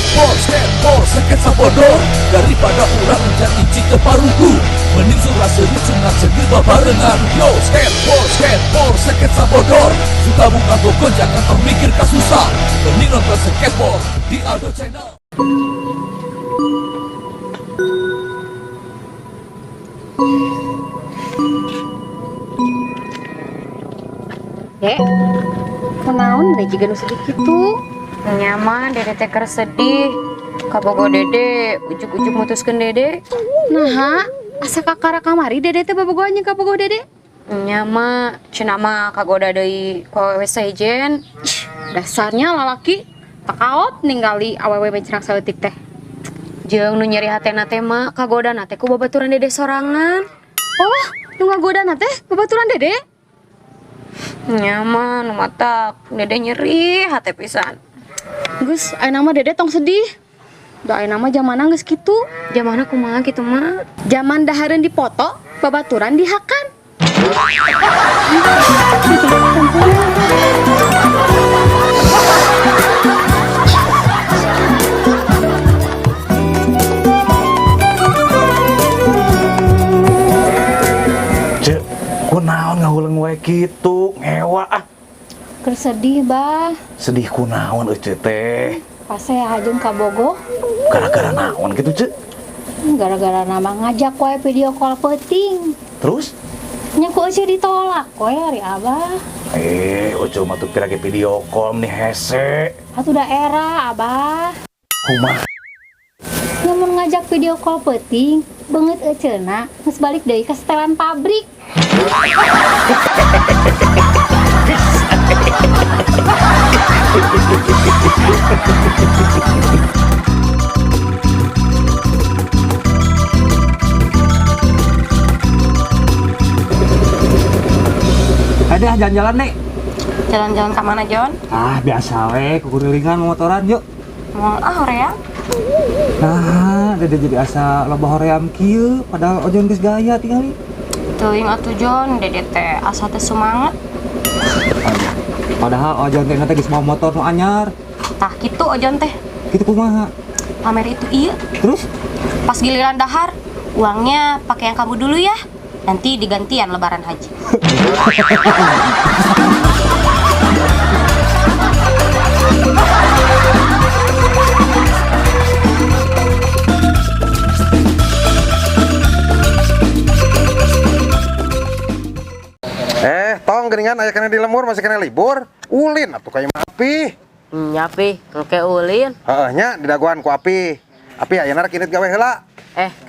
Skateboard, skateboard, seket sabodor. Daripada urang jadi cita parugu, mending surah seri cengat cengir babarengan. Yo, skateboard, skateboard, seket sabodor. Suka buka toko jangan tong mikir kasusah. Mending nonton skateboard di Aldo Channel. Dek, kunaon deh jiga nu sedih kitu? Nyaman, Dede teh keur sedih. Kabogo Dede, ujuk-ujuk mutuskeun Dede. Naha, asa kakara kamari Dede teh bobogohan jeung kabogoh Dede? Nya mah, cenah mah kagoda deui ku awewe sejen. Ih, dasarnya lalaki takaot ningali awewe mencrang saeutik teh. Jeung nu nyeri hatena teh mah kagodana teh ku babaturan Dede sorangan. Oh, nu ngagodana teh babaturan Dede? Nya mah nu matak Dede nyeri hate pisan. Geus, ayeuna mah Dede tong sedih. Da ayeuna mah zamanna geus kitu. Zamanna kumaha kitu mah? Zaman dahareun dipoto, babaturan dihakan. Cek, kunaon ngahuleng wae kitu, ngewa ah. Keur sedih, Bah. Sedih kunaon euy teh. Pasea jeung kabogoh. Gara-gara naon gitu, Cek? Gara-gara nama ngajak wae video call peuting. Terus? Nya ku euceu ditolak we ari Abah. Eh, ojo mah tuh pirage video call nih hese. Atuh da era, Abah. Kumaha? Nya mun ngajak video call peuting, beungeut euceuna geus balik deui ka setelan pabrik. Ada jalan-jalan, Nek. Jalan-jalan ke mana, Jon? Ah, biasa we, kukurilingan motoran yuk. Mau ah hoream. Nah, Dede jadi asa loba hoream kieu, padahal ojon geus gaya tingali. Teuing atuh Jon, Dede teh asa teh semangat. Padahal ojon teh nanti geus mau motor nu anyar. Tah kitu ojon teh. Kitu kumaha? Pamer itu iya. Terus? Pas giliran dahar, uangnya pakai yang kamu dulu ya. Nanti digantian lebaran haji. Tong geuningan aya kena di lemur masih kena libur. Ulin atuh ka imah Api. Nya Pi, engke ulin. Heeh nya didagoan ku Api. Api ayeuna rek indit gawe heula.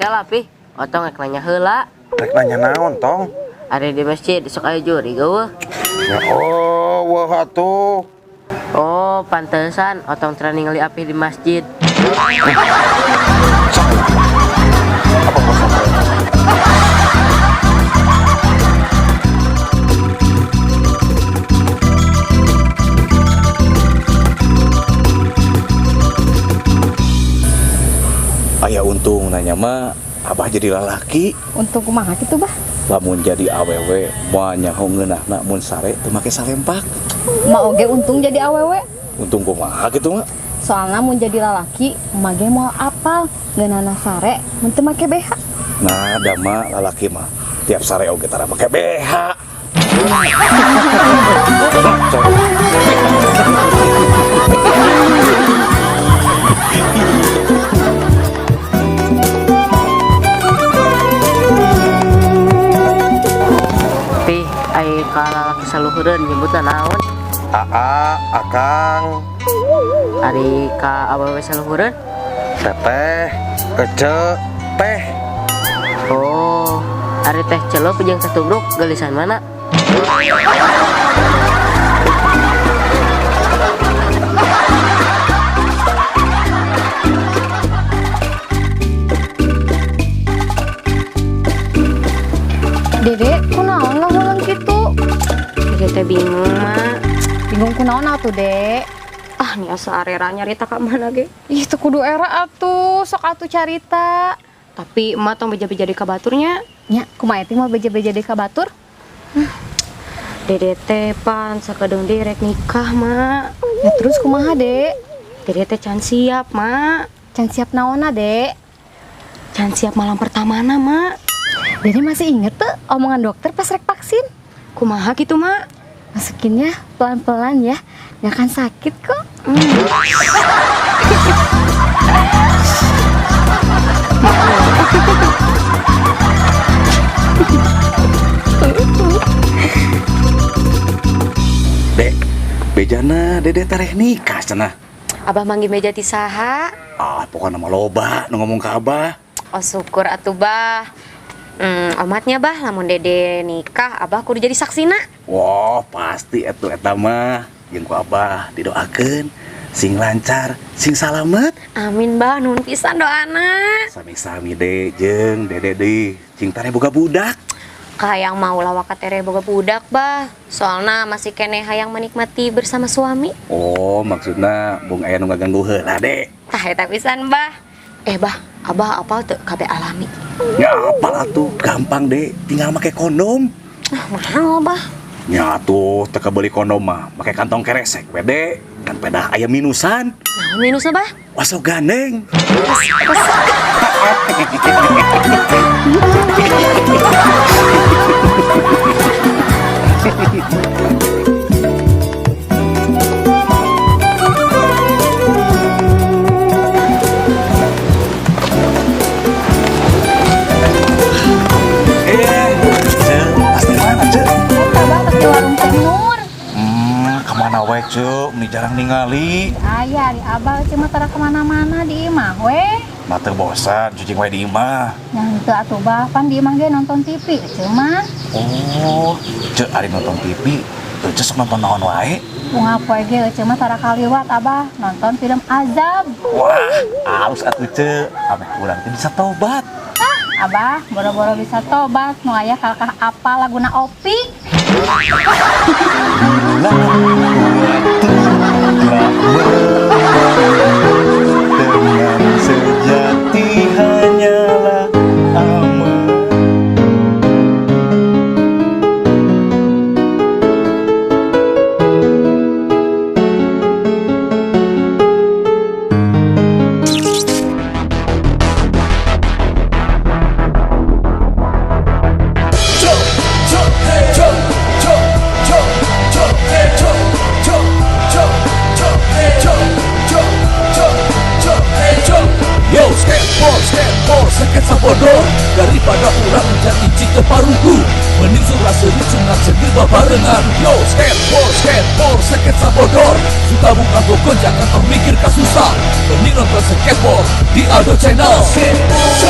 Kela Pi, otong rek nanya heula. Rek nanya naon, Tong? Ari di masjid sok aya juri geueuh. Ya oh, wah atuh. Oh, pantesan otong teu ningali Api di masjid. Apa bosan? Aya untung nanya mah abah jadi lalaki. Untung kumaha kitu, Bah? Lamun jadi awewe moal nyaho ngeunahna mun sare teu make salempak. Ma oge untung jadi awewe. Untung kumaha kitu mah? Soalna mun jadi lalaki, emak ge moal apal ngeunahna sare mun teu make BH. Nah, da mah lalaki mah tiap sare oge tara make BH. Pi, ai ka lalaki saluhureun nyebutna naon? Aa, Akang, Ari ka awewe saluhureun? Teteh, Ece, Teh. Oh, ari teh celup jeung teh tubruk geulisan mana? Dede, kunaon ngahuleng kitu? Dede teh bingung, Mak. Bingung kunaon atuh, Dek? Ah, nih asa arera nyarita ka mana ge? Ih, teu kudu era atuh, sok atuh carita. Tapi emak tong beja-beja di kabaturnya. Nya, kumaha teh mau beja-beja di kabatur? Dede teh pan sakedeung deui rek nikah, Mak. Ya terus kumaha, Dek? Dede teh can siap, Mak. Can siap naonna, Dek? Can siap malam pertamana, Mak. Dede masih inget tuh omongan dokter pas rek vaksin. Kumaha gitu, Mak? Masukinnya pelan-pelan ya, nggak akan sakit kok. Dek, bejana dede tereh nikah cenah. Abah manggil meja ti saha? Ah, pokoknya mah loba nu ngomong ke abah. Oh, syukur atuh, Bah. Omatnya Bah, lamun Dede nikah, Abah kudu jadi saksina. Wah, pasti atuh eta mah. Jeung ku abah didoakeun sing lancar, sing salamet. Amin, Bah, nuhun pisan doana. Sami-sami de, jeung dede deui. Cing tereh boga budak. Kahayang mau lawaka tereh boga budak, Bah. Soalna masih keneh hayang menikmati bersama suami. Oh, maksudna bung aya nu ngaganggu heula, Dek. Tah eta pisan, Bah. Eh, Bah, Abah apal teu KB alami? Ya apal atuh, gampang deh, tinggal make kondom. Ah, mahal, Bah. Ya tuh, teu beli kondom mah, make kantong keresek we de. Kan pedah aya minusan. Naon minusna, Bah? Waso gandeng. Eh, Ceu, pasti mana, Ceu? Eta Bah di warung Teh Nur. Kemana we, Ceu? Meni jarang ningali. Aya di Abah cuma tara kemana-mana di imah we. Mata bosan, cicing we di imah. Yang itu atuh Bah, pan di imah ge nonton TV cuma. Oh, Ceu, ari nonton TV, Ceu sok nonton naon wae? Bunga poe ge cuma tara kaliwat Abah nonton film azab. Wah, alus atuh Ceu, ameh urang teh bisa tobat. Abah, boro-boro bisa tobat, nu aya kalkah apa laguna Opi. Bila waktu telah teman sejati hanyalah aman. Jump, jump, jump, jump, jump, jump, jump, jump, jump, jump, jump, jump, jump, jump, jump. Yo, skateboard, skateboard, sketsa bodor. Daripada urang jadi cita parugu, mending surah seri cengar cengir babarengan. Yo, skateboard, skateboard, sketsa bodor. Suka buka gonjangan tong mikir kasusah. Mending nonton skateboard di Aldo Channel. Skateboard.